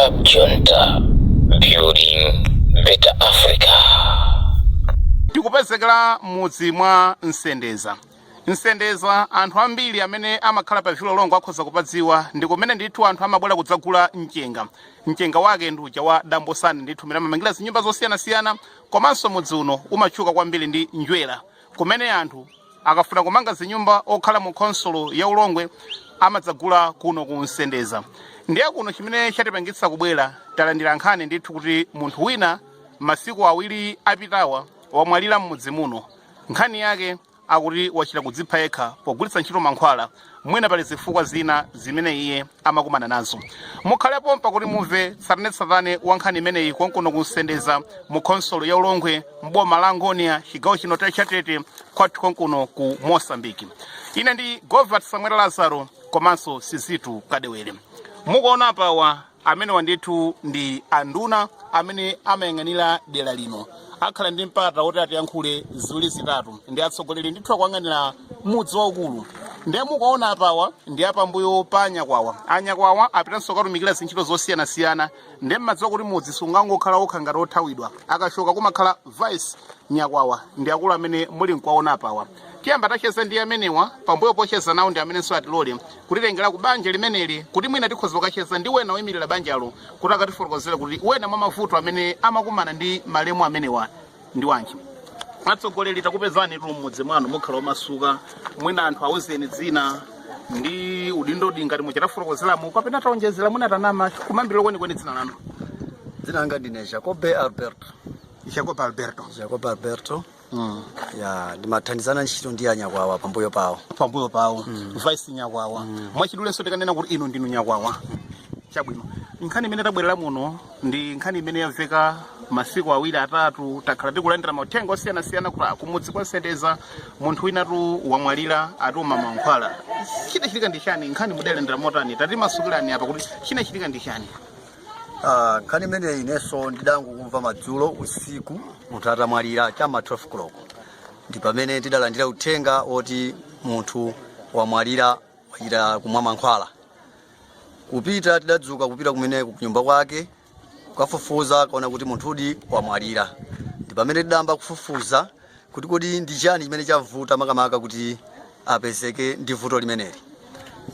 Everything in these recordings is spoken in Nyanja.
Club Junta, building better Africa. Tikupezekera m'mudzi mwa Msendeza. Msendeza, anthu ambiri amene amakhala pa Vila Ulongwe akhoza kupadziwa, ndi kumene ndithu anthu amabwera kudzagula mchenga. Mchenga wake ndi uja wa Dambosani ndithu, umene amamangira zinyumba zosiyanasiyana. Komanso mudzi uno umatchuka kwambiri ndi njwera, kumene anthu akafuna kumanga zinyumba okhala mu khonsolo ya Ulongwe amadzagula kuno ku Msendeza. Ndiye kuno chimene chatipangitsa kubwera, talandira nkhani ndithu kuti munthu wina masiku 2 apitawa wamwalira m'mudzi muno. Nkhani yake akuti wachita kudzipha yekha pogwiritsa ntchito mankhwala. Mwina pali zifukwa zina zimene iye amakumana nazo. Mukhale pompa kuti mumve tsatanetsatane wa nkhani imeneyi konkuno ku Msendeza, mu khonsolo ya Ulongwe, mboma la Ngonia, chigawo chino cha Tete, kwathu konkuno ku Mosambiki. Ine ndi Govert Samuel Lazaro komanso Sizitu Kadewere. Mukuona apawa, amenewa ndithu ndi anduna amene amayang'anira dera lino. Akhala ndi mpata woti atiyankhule ziwiri zitatu. Ndi atsogoleri ndithu akuyang'anira mudzi waukulu. Ndiye mukuona apawa ndi apambuyo pa anyakwawa. Anyakwawa apitanso kukatumikira zintchito zosiyanasiyana. Ndiye mmadziwa kuti mudzi sungangokhala wokha ngati othawidwa. Akachoka kumakhala vice nyakwawa. Ndi akulu amene muli nkuwaona apawa. Tiyamba tacheza ndi amenewa. Pambuyo pocheza nawo ndi amenenso atilole kutitengera ku banja limeneli, kuti mwina tikhoza kukacheza ndi wena woyimirira banjalo kuti akatifotokozere kuti wena mwa mavuto amene amakumana ndi malemu amenewa ndi wanji. Atsogoleri, takupezani tu m'mudzi mwanu, mukhala omasuka. Mwina anthu auzeni dzina ndi udindodi ngati muchatafotokozeramo kapena taonjezera, mwina tanama kumambiriro kwenikweni, dzina lanu? Dzina langa ndine Jacobe Alberto. Jacob Alberto. Jacobe Alberto. Ya, ndimathandizana ntchito ndi anyakwawa pambuyo pawo. Pambuyo pawo, vice nyakwawa. Mwachidulenso tikanena kuti inu ndinu nyakwawa. Chabwino, nkhani imene tabwerera muno ndi nkhani imene yamveka masiku 2 3. Takhala tikulandira mauthenga osiyanasiyana kuti kumudzi kwa Msendeza munthu winatu wamwalira, atumwa mankhwala. Chinachitika ndi chani? Nkhani mudalandira motani? Tatimasukirani apa kuti chinachitika ndi chani? Ah, nkhani imeneyi inenso ndidangokumva madzulo usiku munthu atamwalira chama 12 o'clock. Ndi pamene tidalandira uthenga woti munthu wamwalira, wachita kumwa mankhwala. Kupita, tidadzuka kupita kumene kunyumba kwake kukafufuza, kaona kuti munthudi wamwalira. Ndi pamene tidayamba kufufuza kuti kodi ndi chani chimene chavuta makamaka kuti apezeke ndi vuto limeneli.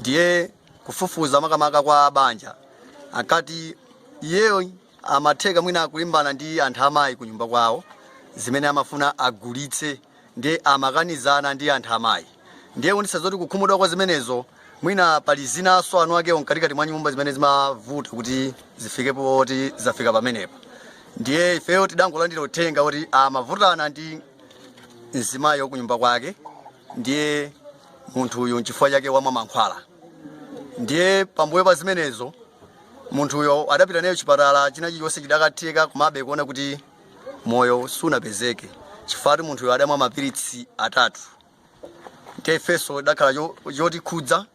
Ndiye kufufuza makamaka kwa banja, ankati iyeyo amatheka mwina akulimbana ndi anthu amayi kunyumba kwawo, zimene amafuna agulitse, ndiye amakanizana ndi anthu amayi. Ndiye kunisa zoti kukhumudwa kwa zimenezo, mwina pali zinanso anu akewo mkatikati mwa nyumba zimene zimavuta kuti zifikepo kuti zafika pamenepo. Ndiye ifeyo tidangolandira uthenga kuti amavutana ndi mzimayi kunyumba kwake, ndiye munthu uyu nchifukwa chake wamwa mankhwala. Ndiye pambuyo pa zimenezo munthuyo adapita naye chipatala, china chilichonse chidakatheka, komabe kuona kuti moyo sunapezeke, chifukwa munthuyo adamwa mapiritsi 3. Ndiye ifenso idakhala chotikhudza,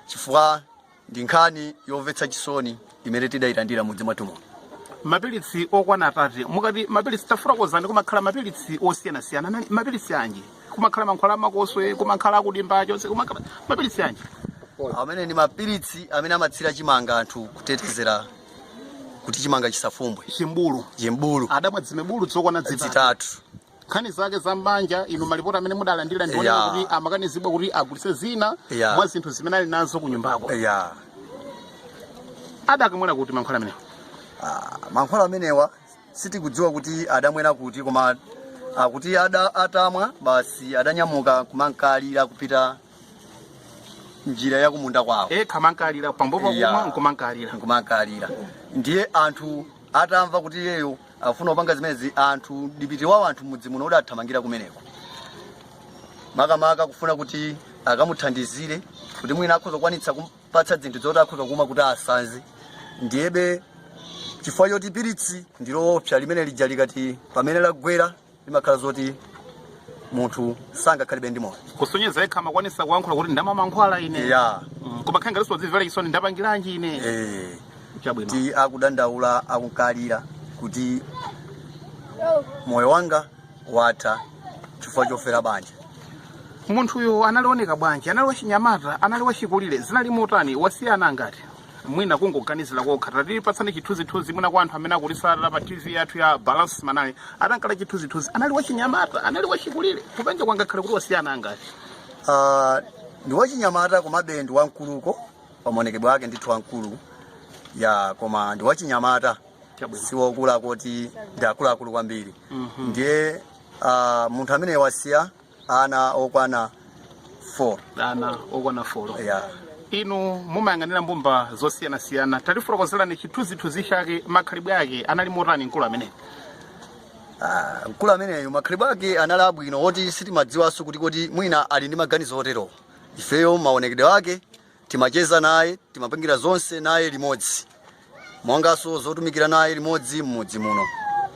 chifukwa ndi nkhani yomvetsa chisoni imene tidayilandira mudzi mwathu muno. Mapiritsi okwana 3. Mukati mapiritsi, tafotokozani. Kumakhala mapiritsi osiyanasiyana. Anali mapiritsi anji? Kumakhala mankhwala amakoswe, kumakhala akudimba chonse, kumakhala mapiritsi anji? Amene ndi mapiritsi amene amatsira chimanga anthu kutetezera kuti chimanga chisafumbwe. Chimbulu. Chimbulu. Adamwa zimibulu zokwana 3? 3. Nkhani zake za mbanja, inu malipoti amene mudalandira ndionera kuti amakanizidwa kuti agulitse zina mwa zinthu zimene ali nazo ku nyumbako. Adakamwera kuti mankhwala amenewa? Ah, mankhwala amenewa sitikudziwa kuti adamwera kuti, koma akuti atamwa basi adanyamuka kumankalira kupita njira ya kumunda kwawo. Ekha mankalira pambuyo pakumwa? Nkumankalira. Nkumankalira. Ndiye anthu atamva kuti iyeyo afuna kupanga zimenezi, anthu dipiti wawo, anthu mudzi muno udathamangira kumeneko makamaka kufuna kuti akamuthandizire kuti mwina akhoza kukwanitsa kumpatsa zinthu zoti akhoza kumwa kuti asanze. Ndiyebe chifukwa choti piritsi ndiloopsa limene lija, likati pamene lagwera limakhala zoti munthu sangakhalibe ndi moyo. Kusonyeza yekha amakwanisa kuyankhula kuti ndamwa mankhwala ine. Ya. Koma khala ngati sodzimvera chisoni, ndapangiranji ine? Eh. Chabwino. Ti akudandaula, akunkalira kuti moyo wanga watha chifukwa chofera banja. Munthuyo analioneka bwanji? Anali wachinyamata, anali wachikulire, zinali motani? Wasiyana ngati? Mwina kungoganizira kokha, tatipatsani chithunzithunzi mwina kwa anthu amene akutitsata pa TV yathu ya Balance Manali. Atankala chithunzithunzi, anali wachinyamata, anali wachikulire, kupanja kwangakhale kuti wasiyana angati? Ndi wachinyamata, komabe ndi wamkuluko pamaonekedwe ake, ndithu wamkulu ya, koma ndi wachinyamata. Siwokula kuti ndi akuluakulu kwambiri. Ndiye munthu amene wasiya ana okwana 4. Ana okwana 4? Ya. Inu mumayang'anira mbumba zosiyanasiyana, tatifotokozerani chithunzithunzi chake, makhalidwe ake anali motani mkulu ameneyo? Ah, mkulu ameneyo makhalidwe ake anali abwino, oti sitimadziwanso kuti mwina ali ndi maganizo otero. Ifeyo maonekedwe ake, timacheza naye, timapangira zonse naye limodzi, monganso zotumikira naye limodzi m'mudzi muno.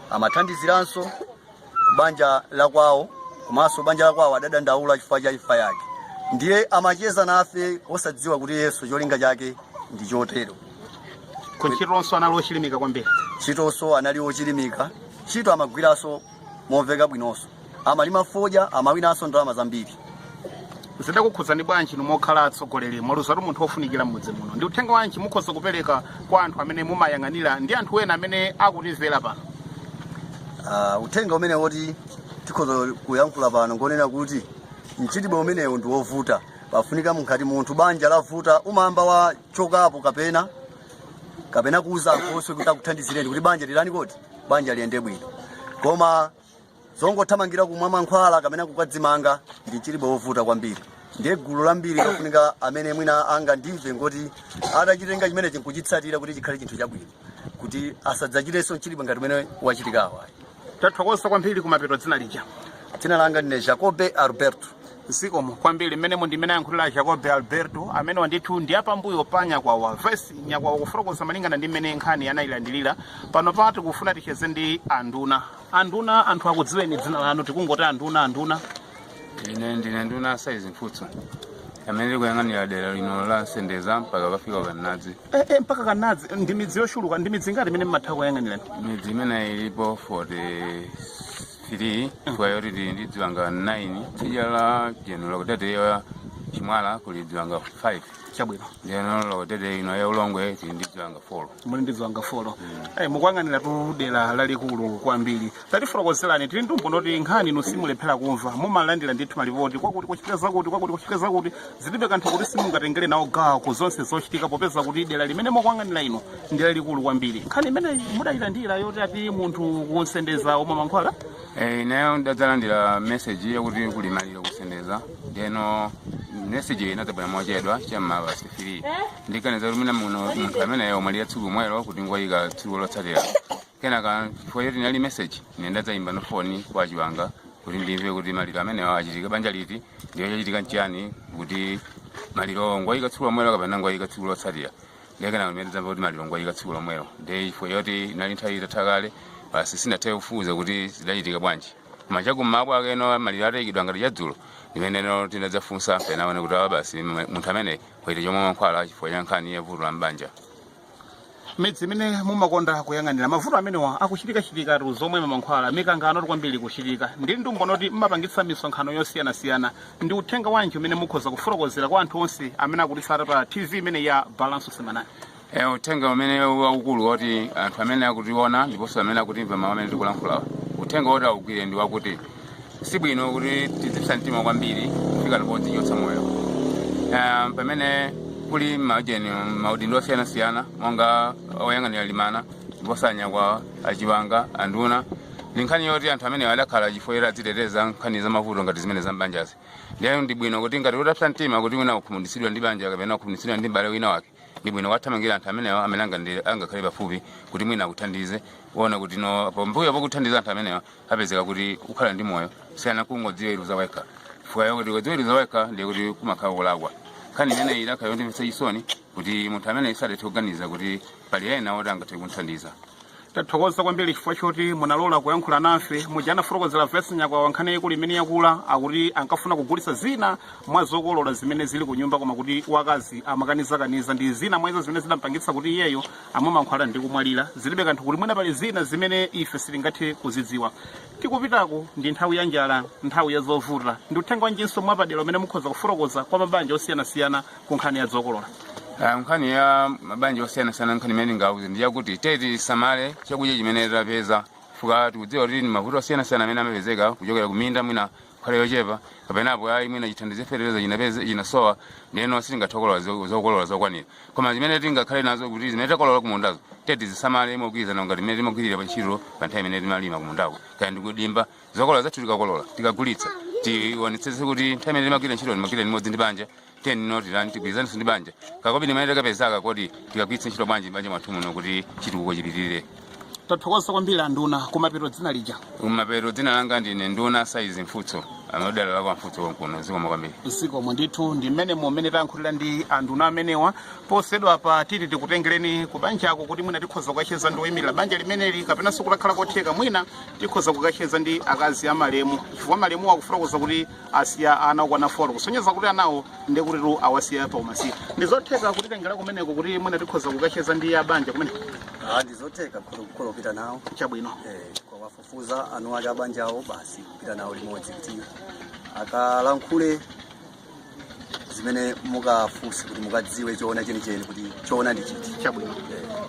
Amathandiziranso banja la kwawo, komanso banja la kwawo adadandaula chifukwa cha imfa yake. Ndiye amacheza nafe osadziwa kuti yesu cholinga chake ndi chotero. Kuntchitonso anali ochilimika kwambiri? Ntchitonso anali ochilimika, ntchito amagwiranso momveka bwinonso, amalima fodya, amawinanso ndalama zambiri. Zidakukhudzani bwanji inu mokhala atsogoleri? Mwaluzatu munthu wofunikira m'mudzi muno. Ndi uthenga wanji mukhoza kupereka kwa anthu amene mumayang'anira ndi anthu ena amene akutimvera pano? Uthenga umene woti tikhoza kuyankhula pano ngonena kuti mchitidwe umenewu ndi wovuta. Pafunika ngati munthu banja lavuta, umayamba wachokapo kapena kuuza ankhoswe kuti akuthandizireni kuti banja lilani, kuti banja liyende bwino. Koma zongothamangira kumwa mankhwala kapena kukadzimanga ndi mchitidwe wovuta kwambiri. Ndiye gulu lambiri lofunika amene mwina angandimve ngoti atachitenga chimene chinkuchitsatira kuti chikhale chinthu chabwino, kuti asadzachitenso mchitidwe ngati umene wachitikawo. Tathokoza kwambiri. Kumapeto, dzina lija? Dzina langa ndine Jacobe Alberto. Zikomo kwambiri. Mmenemo ndimene ayankhulira Jacobe Alberto, amene ndithu ndi apambuyo pa Nyakwawa Vesi Nyakwawa, kufotokoza malingana ndi mmene nkhani anayilandirira. Pano pa tikufuna ticheze ndi anduna. Anduna, anthu akudziweni dzina lanu, tikungoti anduna, anduna. Ine ndine nduna Saizi Mfutso, amene ndikuyang'anira dera lino la Sendeza mpaka kafika Kanadzi. Mpaka Kanadzi, ndi midzi yochuluka. Ndi midzi ingati imene mmatha kuyang'anira? Midzi imene ilipo 43, chifukwa yoti tili ndi dziwanga 9 tsidya la jeno lokutete ya Chimwala kuli dziwanga 5. Ndiyeno lokutete ino ya Ulongwe tili ndi dziwanga 4. Muli ndi dziwanga 4. Mukuyang'anira tu dera lalikulu kwambiri. Tatifotokozerani, tili ndi umboni kuti nkhani inu simulephera kumva, mumalandira ndithu malipoti kwakuti kuchitika zakuti, kwakuti kuchitika zakuti. Zilibe kanthu kuti simungatengere nawo gawo ku zonse zochitika, popeza kuti dera limene mukuyang'anira inu ndi lalikulu kwambiri. Nkhani imene mudayilandira yoti ati munthu kunsendeza omwe mankhwala? Ineyo ndadzalandira message yakuti kuli maliro kusendeza. Ndeno message inadzabwera mochedwa, cham'ma past 3. Ndikaniza kuti mwina muno munthu ameneyo omwe tsiku lomwelo, kuti ngoyika tsiku lotsatira. Kenaka chifukwa choti inali message, ine ndadzayimba no foni kwa Chiwanga kuti ndimve kuti maliro amenewo achitika banja liti, ndiyo chachitika nchiyani, kuti maliro ngoyika tsiku lomwelo kapena ngoyika tsiku lotsatira. Ndekena kumene ndadzamva kuti maliro ngoyika tsiku lomwelo. Ndiye chifukwa choti inali nthawi itatha kale, basi sinathe kufufuza kuti zidachitika bwanji. Koma chakummawa akeno maliro atayikidwa ngati chadzulo, ndimeneno tinadzafunsa penaone kuti awa basi munthu amene waita chomwe mankhwala chifukwa cha nkhani ya vuto la mbanja. Midzi imene mumakonda kuyang'anira, mavuto amenewa akuchitikachitikatu, zomwe mankhwala, mikangano kwambiri kuchitika. Ndili ndi umboni kuti mmapangitsa misonkhano yosiyanasiyana. Ndi uthenga wanji umene mukhoza kufotokozera kwa anthu onse amene akutitsata pa TV imene ya Balanço Semanal? Uthenga umene waukulu woti anthu amene akutiona ndiponso amene akutimva mawu amene tikulankhulawa, uthenga woti awugwire ndi wakuti sibwino kuti tizipsa mtima kwambiri kufika podzichotsa moyo. Pamene kuli maujeni maudindo osiyanasiyana monga oyang'anira limana ndiponso anyakwawa, achiwanga, anduna, ndi nkhani yoti anthu amene adakhala chifukwa adziteteza nkhani za mavuto ngati zimene za mbanjazi. Ndiye ndi bwino kuti ngati utapsa mtima kuti wina kukhumudwitsidwa ndi banja kapena kukhumudwitsidwa ndi m'bale wina wake, ndi bwino wathamangira anthu amenewa amene angakhale pafupi kuti mwina akuthandize kuona kuti no pambuyo pokuthandiza anthu amenewa apezeka kuti ukhala ndi moyo, siyana kungodziweruza wekha, chifukwa kuti ukadziweruza wekha ndiye kuti kumakhala kulakwa. Nkhani imeneyi idakhala yondimvetsa chisoni kuti munthu amene sadathe kuganiza kuti pali ena oti angathe kumthandiza. Tathokoza kwambiri chifukwa choti munalola kuyankhula nafe. Muja anafotokozera Vesi Nyakwawa, nkhani yaikulu imene yakula, akuti ankafuna kugulitsa zina mwa zokolola zimene zili ku nyumba, koma kuti wakazi amakanizakaniza. Ndi zina mwa izo zimene zidampangitsa kuti iyeyo amwe mankhwala ndi kumwalira. Zilibe kanthu kuti mwina pali zina zimene ife sitingathe kuzidziwa. Tikupitako ndi nthawi ya njala, nthawi ya zovuta. Ndi uthenga wanjinso mwapadera umene mukhoza kufotokoza kwa mabanja osiyanasiyana ku nkhani ya zokolola? Nkhani ya mabanja osiyanasiyana, nkhani imene ndingauze ndi yakuti teti tisamale chakudya chimene tapeza, fuka tikudziwa kuti ni mavuto osiyanasiyana amene amapezeka kuchokera kuminda, mwina kukhale yochepa kapenapo ayi, mwina chithandizo fetereza chinapeze chinasowa, ndeno sitingathokolola zokolola zokwanira. Koma zimene tingakhale nazo, kuti zimene takolola kumundazo, teti tizisamale mogwirizana ngati mmene timagwirira pa ntchito pa nthawi imene timalima kumundako kaya ndikudimba. Zokolola zathu tikakolola, tikagulitsa, tionetsetse kuti nthawi imene timagwira ntchito timagwira limodzi ndi banja. Teni noti lani tigwirizanenso ndi banja kakobiri imene tikapezaka kodi tikagwiritse ntchito bwanji banja mwathu muno kuti chitukuko chipitirire. Tathokoza kwambiri anduna. Kumapeto, dzina lija? Kumapeto, dzina langa ndine Nduna Saizi Mfutso, amadala lako Mfutso konkuno. Zikomo kwambiri. Zikomo ndithu. Ndi mmene momene tayankhulira ndi anduna amenewa. Posedwa pa titi tikutengereni ku banjako kuti mwina tikhoza kukacheza ndi oyimirira banja limeneli, kapenanso kutakhala kotheka mwina tikhoza kukacheza ndi akazi amalemu, chifukwa malemu akufotokoza kuti asiya ana okwana 4, kusonyeza kuti anawo ndi kutitu awasiya pa umasiye. Ndi zotheka kutitengera kumeneko kuti mwina tikhoza kukacheza ndi abanja kumeneko? Ah, ndizotheka kukhola kupita nawo. Chabwino. Kwawafufuza anu ake abanjawo basi, kupita nawo limodzi kuti akalankhule zimene mukafunse, kuti mukadziwe choona chenicheni, kuti choona ndi chiti. Chabwino.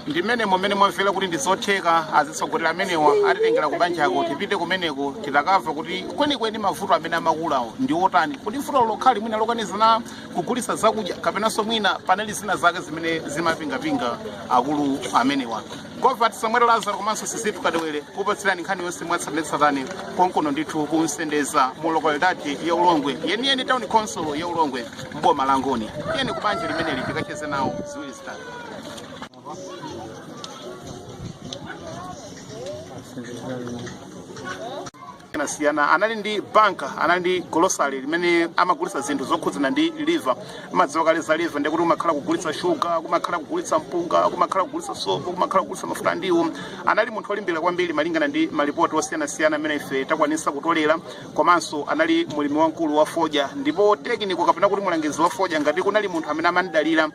Ndi mmene momene mwamvera kuti ndi zotheka, azitsogolera amenewa atitengera kubanjako. Tipite kumeneko, titakamva kuti kwenikweni mavuto amene amakulawo ndi otani, kuti vuto lokhali mwina lokanizana kugulitsa zakudya, kapenanso mwina panali zina zake zimene zimapingapinga akulu amenewa. Govat Samuel Lazaro komanso Sizitu Kadewere kupatsirani nkhani yonse mwatsatanetsatane konkono ndithu kuMsendeza, mu localidade ya Ulongwe yeniyeni, town council ya Ulongwe, mboma la Ngoni. Tiyeni kubanja limeneli tikacheze nawo ziwiri zitatu. Siyana, anali ndi banka, anali ndi grocery limene amagulitsa zinthu zokhudzana ndi liver. Madziwa kale za liver, ndikuti kumakhala kugulitsa shuga, kumakhala kugulitsa mpunga, kumakhala kugulitsa sopo, kumakhala kugulitsa mafuta andiwo. Anali munthu olimbira kwambiri malingana ndi malipoti osiyanasiyana amene ife takwanisa kutolera. Komanso anali mulimi wamkulu wa fodya, ndipo technical kapena kuti mulangizi wa fodya, ngati kunali munthu amene amadalira,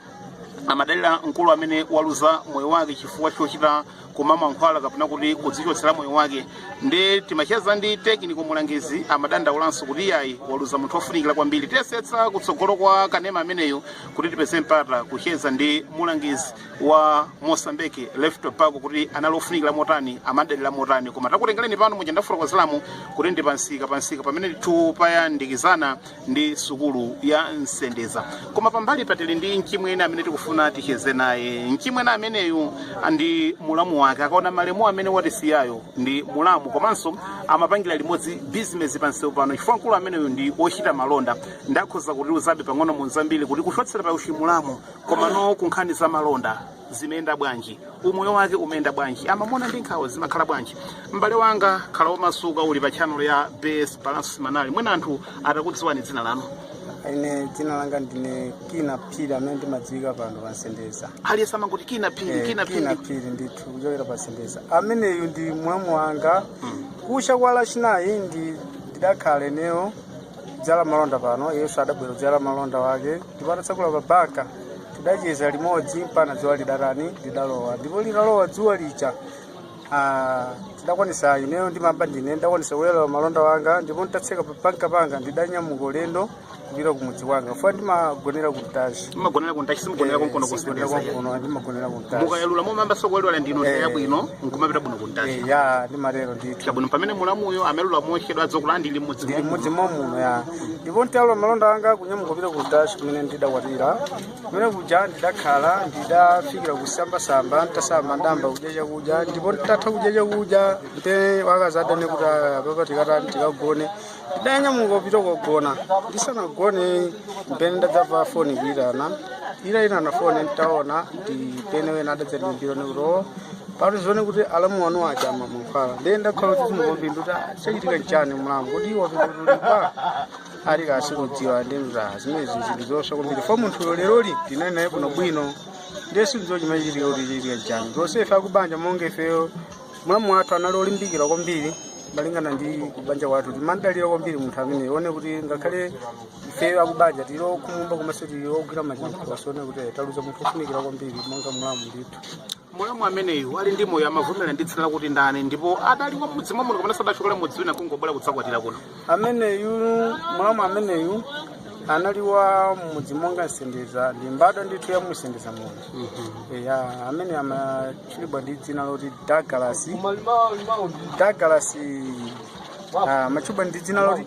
amadalira mkulu amene waluza moyo wake chifukwa chochita kumwa mankhwala kapena kuti kudzichotsera moyo wake. Ndi timacheza ndi technical mulangizi, amadandaulanso kuti iyayi, waluza munthu wofunikira kwambiri. Tiyesetsa kutsogolo kwa kanema ameneyo kuti tipeze mpata kucheza ndi mulangizi wa Mosambiki Leaf Tobacco, kuti anali ofunikira motani, amadalira motani. Koma takutengereni pano muja ndafotokozeramo kuti ndi pansika, pansika pamene ndithu payandikizana ndi sukulu ya Msendeza. Koma pambali patili ndi mchimwene amene tikufuna ticheze naye. Mchimwene ameneyu ndi mulamu wake. Akaona malemu amene watisiyayo ndi mulamu, komanso amapangira limodzi bizinesi pansewu pano, chifukwa mkulu ameneyu ndi wochita malonda. Ndakhoza kutiuzabe pang'ono munzambiri kuti kuchotsera pa uchimulamu, komano ku nkhani za malonda zimayenda bwanji, umoyo wake umayenda bwanji, amamona ndi nkhawa zimakhala bwanji? M'bale wanga, khala womasuka, uli pa channel ya Base Balance Manali. Mwina anthu atakudziwani, dzina lanu? Ine dzina langa ndine Kina Phiri, amene ndimadziwika pano pa Nsendeza. Aliyense amangoti Kina Phiri. Kina Kina Phiri. Phiri ndithu, kuchokera pa Nsendeza. Ameneyu ndi mulamu wanga. Kucha kwa Lachinayi ndi ndidakhala ineyo kudzala malonda pano, iyenso adabwera kudzala malonda wake, ndipo atatsekula pa banka tidacheza limodzi mpaka dzuwa lidatani, lidalowa. Ndipo litalowa dzuwa lija, tidakwanisa, ineyo ndimamba ndine ndakwanisa kuyala malonda wanga, ndipo nditatseka pa banka panga ndidanyamuka ulendo kupita kumudzi kwanga, fuwa ndimagonera ku Ntaji. Mmagonera ku Ntaji, simugonera konkono? Sigonera. Kusendeza? Konkono, ndimagonera ku Ntaji. Mukayalula momamba sokuyalula ndino yabwino, nkumapita bwino ku Ntaji? Ya, ndimatero ndithu. Chabwino. Pamene mulamuyo amelula mochedwa adzokula ndili mmudzi? Ndili mmudzi momuno, ya. Ndipo ntayalula malonda anga kunyamuka kupita ku Ntaji kumene ndidakwatira. Kumene kuja ndidakhala, ndidafikira kusambasamba, ntasamba ndamba kudya chakudya, ndipo nditatha kudya chakudya nte wakazi adane kuti, "Ah, papa tikatani, tikagone." Ndidanyamuka kupita kugona. Ndisanagone mpene ndadzamva foni kuitana. Itayitana foni, ntaona ndi pene wena adadzandimbira nikuti, "Oh, pano zione kuti alamu wanu aja amamankhwala." Ndiye ndakhala kuti zimukompindu kuti, "Ah, chachitika nchani mulamu kuti wapindululibwa ali kasikudziwa?" Ndimza zimene zinthu zosa kwambiri fo munthuyo leroli ndinali naye bwino bwino, ndiye sindidziwa chimene chitika, kuti chitika nchani. Zonse ife akubanja, monga ifeyo, mulamu wathu anali olimbikira kwambiri malingana ndi kubanja kwathu. Timadalira kwambiri munthu amene one kuti ngakhale ifeyo akubanja tili okhumudwa, komanso tili ogwira manja, sione kuti taluza munthu ofunikira kwambiri monga mulamu ndithu. Mulamu ameneyu ali ndi moyo amavomera ndi dzina lakuti ndani, ndipo adali wa mudzi mwamuno kapena sadachokera mudzi wina kungobwera kudzakwatira kuno? Ameneyu, mulamu ameneyu Anali wa mudzi monga Msendeza, ndi mbadwa ndithu ya Msendeza muno. Ya, amene amatchulidwa ndi dzina loti Douglas. Douglas amatchulidwa ndi dzina loti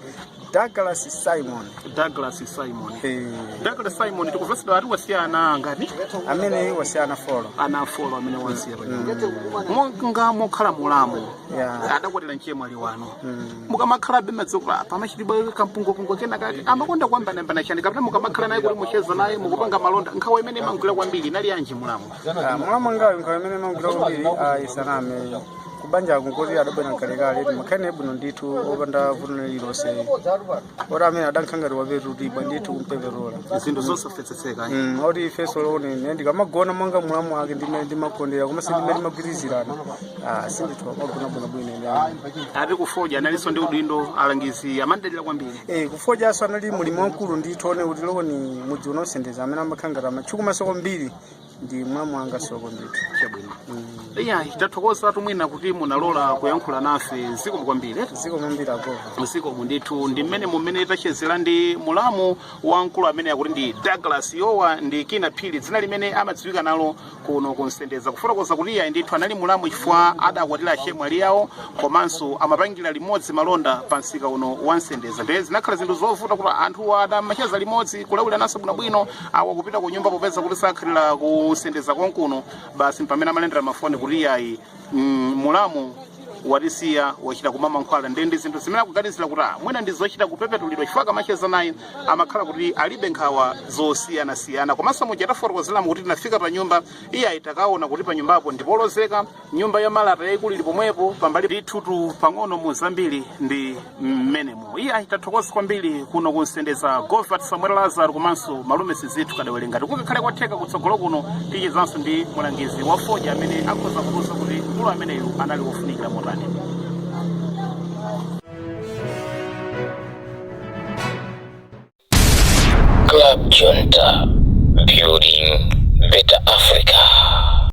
Douglas Simon. Douglas Simon. Eh. Douglas Simon, tikumvetsedwa ati wasiya ana angati? Amene wasiya ana folo. Ana folo amene wasiya monga mokhala mulamu. Adakwatira mchemwali wanu. Mukamakhalabe madzulo pamachitidwa kampungopungo kena kake, amakonda kuyambanayambana chani, kapena mukamakhala naye kuti mucheza naye, mukupanga malonda, nkhawa imene imamgwira kwambiri inali yanji mulamu? Ah, mulamu wangayo nkhawa imene imamgwira kwambiri, isaname, kubanja nkoti adabwera kalekale, timakhala bwino ndithu, opanda vuto lililonse, oti amene adankhala ngati wapetulidwa ndithu kumpepetula. Zinthu zosafetsetseka. Oti ifenso loni ine ndikamagona monga mulamu wake, ndimene ndimakondera komanso ndimene timagwirizirana, sindithu amagona bwinobwino ine. Ati kufodya analinso ndi udindo, alangizi amandalira kwambiri. Eh, kufodyaso anali mulimi wamkulu ndithu, one kuti loni mudzi uno Sendeza amene amakhala ngati amatchukumaso kwambiri ndi mulamu wanga soko ndithu. Chabwino, iya, tathokoza tumwina kuti munalola kuyankhula nafe. Zikomo kwambiri. Zikomo kwambiri agova. Zikomo ndithu. Ndi mmene mumene tachezera ndi mulamu wamkulu amene akuti ndi Douglas Yowa ndi Kina Phiri, dzina limene amadziwika nalo kuno kunsendeza, kufotokoza kuti iye ndithu anali mulamu chifukwa adakwatira chemwali yawo, komanso amapangira limodzi malonda pa msika uno wa Nsendeza. Ndiye zinakhala zinthu zovuta kuti anthuwa adamacheza limodzi, kulawiranaso bwinobwino, awa kupita ku nyumba popeza kuti sakhalira kusendeza konkuno, basi pamene amalandira mafoni kuti iyayi, mulamu watisiya, wachita kumwa mankhwala. Ndiye ndi zinthu zimene akuganizira kuti mwina ndi zochita kupepetulidwa, chifukwa akamacheza naye amakhala kuti alibe nkhawa zosiyanasiyana. Komanso muja tafotokozeramo kuti tinafika pa nyumba, iyayi, takaona kuti pa nyumbapo ndipolozeka, nyumba ya malata yayikulu ili pomwepo pambali ndithutu pang'ono mu zambiri ndi mmenemo. Iyayi, tathokoza kwambiri kuno kunsendeza, Govert Samuel Lazaro komanso malume Sizithu Kadawerenga. Tikukakhale kwatheka kutsogolo kuno tichezanso ndi mulangizi wa fodya amene akhoza kuuza kuti mkulu ameneyu anali wofunikira motani. Club Junta, building better Africa.